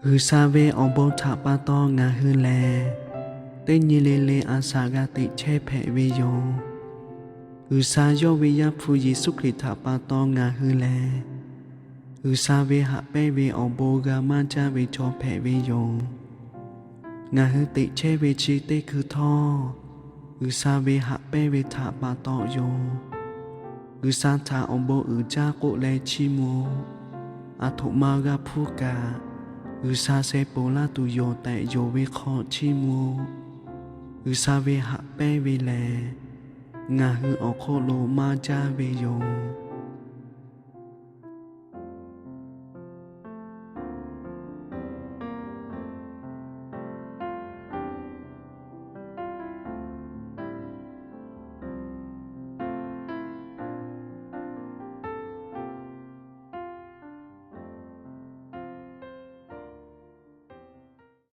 G'uiˬsha ve awˬ bon htaꞈ pa taw ngaˬ hui lehˬ, teˇ nyi le le a shaꞈ g'a teꞈ chehˇ hpehꞈ ve yoˬ. G'uiˬsha yawˇ ve Yaˇ hpu Yeˍsuˆ Hkriꞈ htaꞈ pa taw ngaˬ hui lehˬ, G'uiˬsha ve haꞈ pehnˇ ve awˬ bon g'a maˇ jaˇ ve chaw hpehꞈ ve yoˬ. Ngaˬ hui teꞈ chehˇ ve chi teˇ hkui htawˇ, G'uiˬsha ve haꞈ pehnˇ ve htaꞈ pa taw yoˬ. G'uiˬsha htaꞈ awˬ bon uiˍ jaˇ k'oˆ leh chiˇ mvuh-oˆ. Aˬ htoꞈ ma g'a hpuˇ kaꞈ, G'uiˬsha sheh ponˬ laˇ tuˬ yoˬ tehꞈ yonˍ ve hk'aw chiˇ mvuh-oˆ. G'uiˬsha ve haꞈ pehnˇ ve lehˬ, ngaˬ hui awˬ hk'oˆ lo maˇ jaˇ ve yoˬ.